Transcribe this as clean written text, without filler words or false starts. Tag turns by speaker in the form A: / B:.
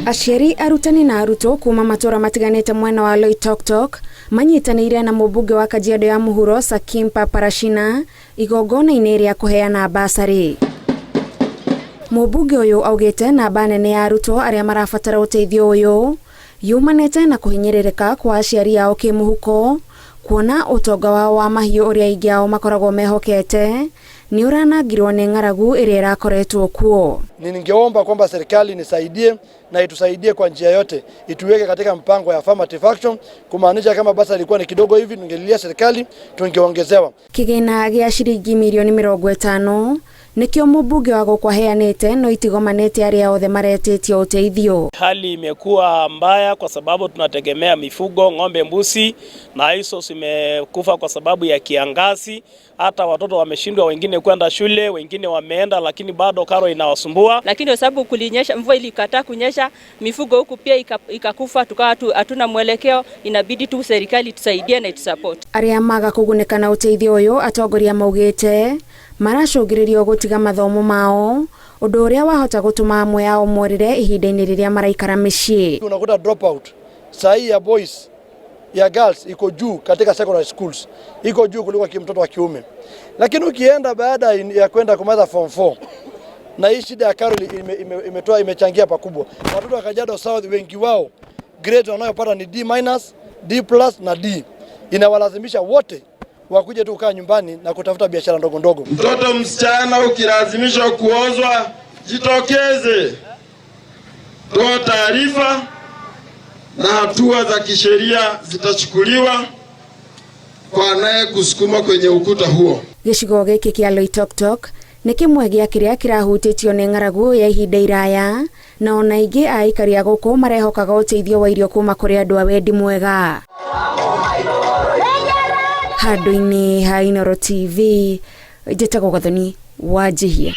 A: Aciari, arutani na arutwo kuma matũra matiganĩte mwena wa Loitoktok manyitanĩire na mũmbunge wa Kajiado ya Mũhuro Sakimpa Parashina igongona-inĩ rĩa kũheana basarĩ. Mũmbunge ũyũ augĩte namba nene ya arutwo arĩa marabatara ũteithio ũyũ yumanĩte na kũhinyĩrĩrĩka kwa aciari ao kĩmũhuko, kuona ũtonga wao wa mahiũ ũrĩa aingĩ ao makoragwo mehokete nĩ ũranangirwo nĩ ng'aragu ĩrĩa ĩrakoretwo kuo.
B: Ningeomba kwamba serikali nisaidie na itusaidie kwa njia yote, ituweke katika mpango ya affirmative action, kumaanisha kama basi ilikuwa ni kidogo hivi, tungelilia serikali tungeongezewa.
A: Kĩgĩna gĩa ciringi mirioni 50 nĩkĩo mũmbunge wa gũkũ aheanĩte, no itigomanĩte arĩa othe maretĩtio ũteithio.
C: Hali imekuwa mbaya kwa sababu tunategemea mifugo, ng'ombe, mbuzi, na hizo zimekufa kwa sababu ya kiangazi. Hata watoto wameshindwa, wengine kwenda shule, wengine wameenda, lakini bado karo inawasumbua.
D: Lakini kwa sababu kulinyesha, mvua ilikataa kunyesha, mifugo huku pia ikakufa, tukawa hatuna mwelekeo. Inabidi tu serikali tusaidie na itusupport.
A: Arĩa maga kũgunĩka na ũteithio ũyũ, atongoria maugĩte maracũngĩrĩrio gũtiga mathomo mao, ũndũ ũrĩa wahota gũtũma amwe ao morĩre ihinda-inĩ rĩrĩa maraikara mĩciĩ.
B: Unakuta dropout saa hii ya boys, ya girls iko juu katika secondary schools, iko juu kuliko mtoto wa kiume. Lakini ukienda baada ya kwenda kumaliza form 4, na hii shida ya karo imetoa imechangia pakubwa. Watoto wa Kajiado South wengi wao grade wanayopata ni D minus, D plus na D. Inawalazimisha wote wakuje tu kukaa nyumbani na kutafuta biashara ndogo ndogo.
E: Mtoto msichana ukilazimishwa kuozwa, jitokeze, toa taarifa na hatua za kisheria zitachukuliwa kwa anaye kusukuma kwenye ukuta huo.
A: Gĩcigo gĩkĩ kĩa Loitoktok nĩ kĩmwe gĩa kĩrĩa kĩrahutĩtio nĩ ng'aragu ya ihinda iraya, na ona aingĩ a aikari a gũkũ marehokaga ũteithio wa irio kuma kũrĩ andũ a wendi mwega. Handũ-inĩ ha Inooro TV, njĩtagwo Gathoni Wanjihia.